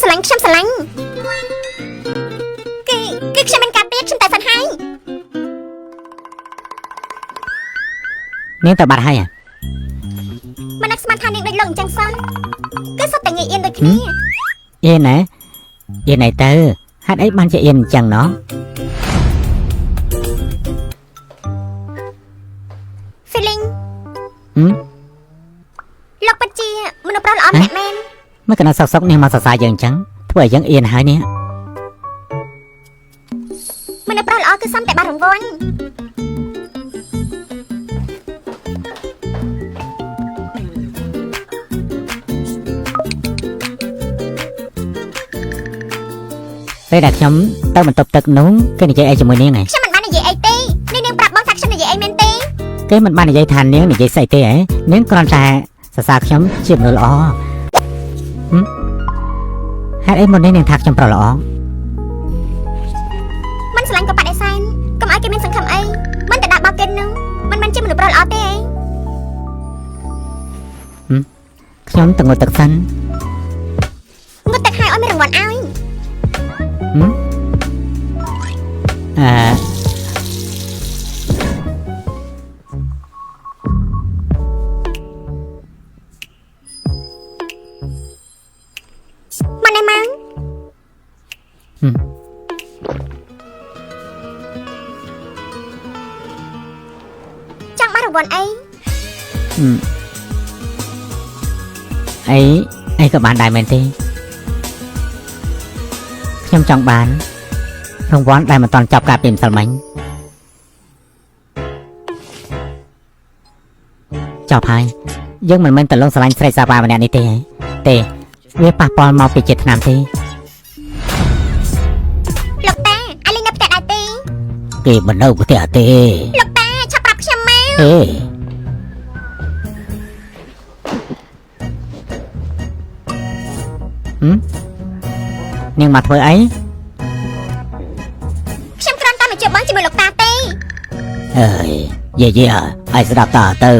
ស្រឡាញ់ខ្ញុំស្រឡាញ់គឺគឺខ្ញុំមិនការទៀតខ្ញុំតែសិនហើយ នាងទៅបាត់ហើយ មិននឹកស្មានថានាងដូចលោកអញ្ចឹងសោះគឺសុទ្ធតែងាយអៀនដូចគ្នា អៀនណាអៀនអីទៅហេតុអីបានជាអៀនអញ្ចឹងណោះ Feeling ហឹម លោកពិតជាមនុស្សប្រុសល្អម្នាក់មែន មកកណ្ដាលសុកសុកនេះមកសរសើរយើងអញ្ចឹងធ្វើឲ្យយើងអៀនហើយនេះ មនុស្សប្រុសល្អគឺសមតែបានរង្វាន់ ពេលដែលខ្ញុំទៅបន្ទប់ទឹកនោះគេនិយាយអីជាមួយនាងហ៎ ខ្ញុំមិនបាននិយាយអីទេនេះនាងប្រាប់បងថាខ្ញុំនិយាយអីមែនទេ គេមិនបាននិយាយថានាងនិយាយស្អីទេហ៎នាងគ្រាន់តែសរសើរខ្ញុំជាមនុស្សល្អហឹមហេតុអីមុននេះនាងថាខ្ញុំប្រុសល្អ មិនស្រឡាញ់ក៏បាត់ឯសែនកុំឲ្យគេមានសង្ឃឹមអីមិនទៅដាក់បោកគេនឹងមិនមែនជាមនុស្សប្រុសល្អទេអី ខ្ញុំទៅងូតទឹកសិន ងូតទឹកហើយឲ្យមានរង្វាន់ឲ្យ អឺ មកនេះមកចង់បានរង្វាន់អី ហឹមអីអីក៏បានដែរមែនទេខ្ញុំចង់បានរង្វាន់ដែលមិនទាន់ចប់ការពីម្សិលមិញចប់ហើយយើងមិនមែនទៅលងស្រឡាញ់ស្រីសាវ៉ាម្នាក់នេះទេហ៎ទេវាប៉ះពាល់មកពីជាតិថ្នាំទេ លោកតាអាលីងនៅផ្ទះដែរទេ គេមិននៅផ្ទះទេ លោកតាឆាប់ប្រាប់ខ្ញុំមក ទេហឹមនាងមកធ្វើអី ខ្ញុំគ្រាន់តែមកជួបបងជាមួយលោកតាទេ អើយយាយយាយឯងស្ដាប់តាទៅ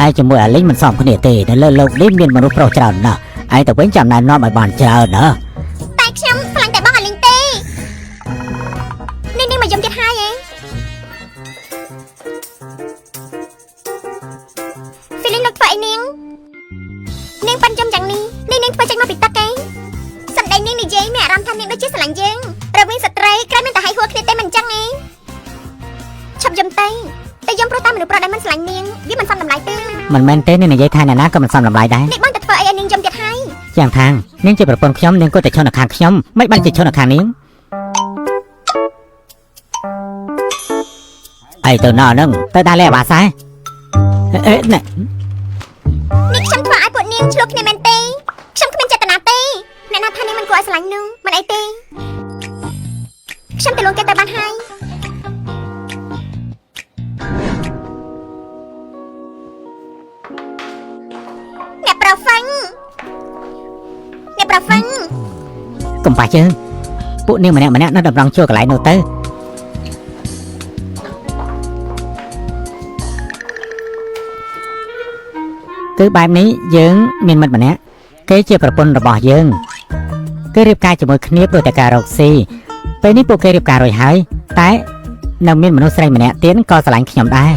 ឯងជាមួយអាលីងមិនសមគ្នាទេនៅលើលោកនេះមានមនុស្សប្រុសច្រើនណាស់ឯងទៅវិញចាំណែនាំឲ្យបានច្រើនណា តែខ្ញុំស្រឡាញ់តែបងអាលីងទេនេះនាងមកយំទៀតហើយឯង Feeling លោកធ្វើអីនាងនាងប៉ិនយំយ៉ាងនេះនេះនាងធ្វើចេញមកពីទឹកឯងសម្ដីនាងនិយាយមានអារម្មណ៍ថានាងដូចជាស្រឡាញ់យើងរវាងស្ត្រីក្រែងមានតែហៃហួរគ្នាទេមិនចឹងឯងឈប់យំទៅតែយំព្រោះតែមនុស្សប្រុសដែលមិនស្រឡាញ់នាងវាមិនសមតម្លៃទេ មិនមែនទេនាងនិយាយថាអ្នកណាក៏មិនសមតម្លៃដែរ នេះបងទៅធ្វើអីឲ្យនាងយំទៀតហើយ ជាងថាងនាងជាប្រពន្ធខ្ញុំនាងគួរតែឈរនៅខាងខ្ញុំមិនបានជាឈរនៅខាងនាងឯងទៅណោះហ្នឹងទៅដើរលេងអាបាសែអេណែ នេះខ្ញុំធ្វើឲ្យពួកនាងឆ្លោះគ្នាមែនទេខ្ញុំគ្មានចេតនាទេអ្នកណាថានាងមិនគួរឲ្យស្រឡាញ់នោះមិនអីទេខ្ញុំទៅលួងគេទៅបានហើយអ្នកប្រហ្វិងអ្នកប្រហ្វិង កុំប៉ះជើងពួកនាងម្នាក់ម្នាក់នៅតម្រង់ជួរកន្លែងនោះទៅគឺបែបនេះយើងមានមិត្តម្នាក់គេជាប្រពន្ធរបស់យើងគេរៀបការជាមួយគ្នាព្រោះតែការរកស៊ីពេលនេះពួកគេរៀបការរួចហើយតែនៅមានមនុស្សស្រីម្នាក់ទៀតក៏ស្រឡាញ់ខ្ញុំដែរ